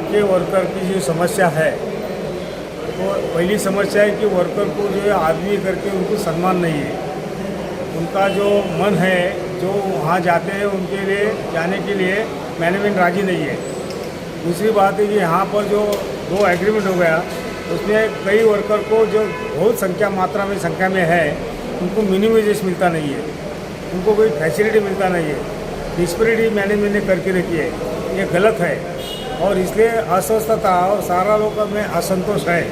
K worker की जो समस्या है, तो पहली समस्या है कि वर्कर को जो है आदमी करके उनको सम्मान नहीं है। उनका जो मन है, जो वहाँ जाते हैं, उनके लिए जाने के लिए मैनेजमेंट राजी नहीं है। दूसरी बात है कि यहाँ पर जो दो एग्रीमेंट हो गया, उसमें कई वर्कर को, जो बहुत संख्या मात्रा में संख्या में है, उनको मिनिमम वेजेस मिलता नहीं है, उनको कोई फैसिलिटी मिलता नहीं है। डिस्पैरिटी मैनेजमेंट ने करके रखी है। ये गलत है और इसलिए अस्वस्थता और सारा लोग में असंतोष है।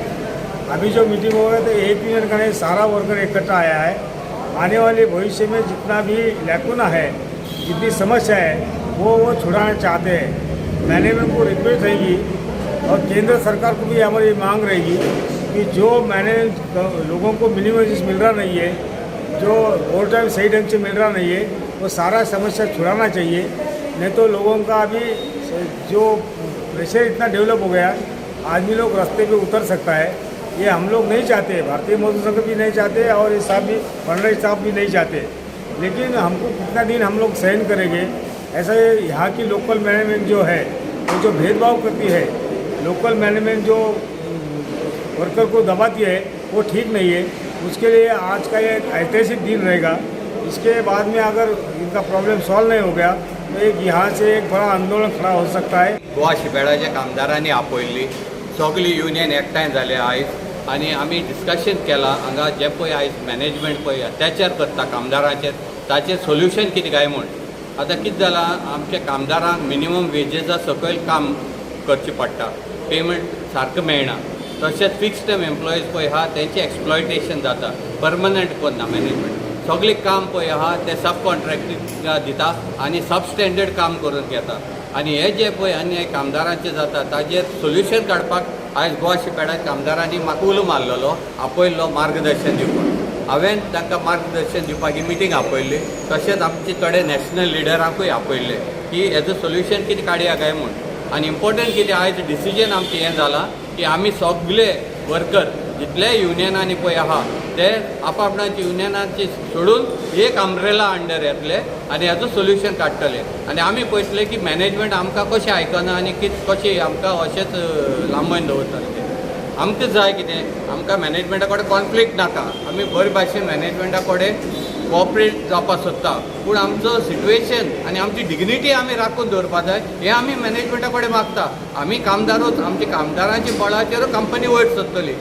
अभी जो मीटिंग हो गया तो एक यूनियन का नहीं, सारा वर्कर इकट्ठा आया है। आने वाले भविष्य में जितना भी लैकुना है, जितनी समस्या है, वो छुड़ाना चाहते हैं। मैनेजमेंट को रिक्वेस्ट रहेगी और केंद्र सरकार को भी हमारी मांग रहेगी कि जो मैनेज लोगों को मिनिमम वेजेस मिल रहा नहीं है, जो ओवर टाइम सही ढंग से मिल रहा नहीं है, वो सारा समस्या छुड़ाना चाहिए। नहीं तो लोगों का अभी जो प्रेशर इतना डेवलप हो गया, आदमी लोग रास्ते पे उतर सकता है। ये हम लोग नहीं चाहते, भारतीय मजदूर संघ भी नहीं चाहते और ये साहब भी, पंडराई साहब भी नहीं चाहते। लेकिन हमको कितना दिन हम लोग सहन करेंगे? ऐसा ये यहाँ की लोकल मैनेजमेंट जो है, वो जो भेदभाव करती है, लोकल मैनेजमेंट जो वर्कर को दबाती है, वो ठीक नहीं है। उसके लिए आज का ये एक ऐतिहासिक दिन रहेगा। इसके बाद में अगर इनका प्रॉब्लम सॉल्व नहीं हो गया तो एक यहाँ से एक बड़ा आंदोलन खड़ा हो सकता है। गोवा शिपयार्डाच्या कामदारांनी आपयल्ली। सगळी युनियन एकठांय जाले आयज आनी आमी डिस्कशन केलां। हांगा जे पळय आयज मॅनेजमेंट पळय अत्याचार करता कामदारांचेर, ताचेर सोल्युशन कितें काय म्हूण। आतां कितें जालां, आमच्या कामदारांक मिनिमम वेजेसा सकयल काम करचें पडटा, पेमेंट सारको मेळना। तशेंच फिक्स टर्म एम्प्लॉईज पळय आहा, तेंचें एक्सप्लॉयटेशन जाता, परमनंट करना मॅनेजमेंट। सगळें काम पळय आहा ते सब कॉन्ट्रॅक्ट दिता आनी सब स्टँडर्ड काम करून घेता। आनी हे जे पळय अन्याय कामदारांचे जाता, ताजेर सोल्युशन काडपाक आयज गोवा शिपयार्डात कामदारांनी म्हाका उलो मारलेलो, आपयल्लो मार्गदर्शन दिवपाक। हांवें तांकां मार्गदर्शन दिवपाक ही मिटींग आपयल्ली। तशेंच आमचे थोडे नॅशनल लिडरांकूय आपयल्ले की हेजो सोल्युशन कितें काडया काय म्हूण। आनी इम्पॉर्टंट कितें, आयज डिसिजन आमचें हें जालां की आमी सगळे वर्कर जितले युनियनांनी पळय आहा ते आपापणाची युनियनाची सोडून एक अंब्रेला अंडर येतले आनी हेजो सोल्युशन काडटले। आनी आमी पळयतले की मॅनेजमेंट आमकां कशें आयकना आनी कित कशें आमकां अशेंच लांबोवन दवरतले ते। आमकां जाय कितें, आमकां मॅनेजमेंटा कडेन कॉन्फ्लिक्ट नाका। आमी बरे भाशेन मॅनेजमेंटा कडेन कॉपरेट जावपाक सोदता, पूण आमचो सिट्युएशन आनी आमची डिग्निटी आमी राखून दवरपा जाय, हें आमी मॅनेजमेंटा कडेन मागता। आमी कामदारूच, आमच्या कामदारांच्या बळाचेर कंपनी वयर सरतली।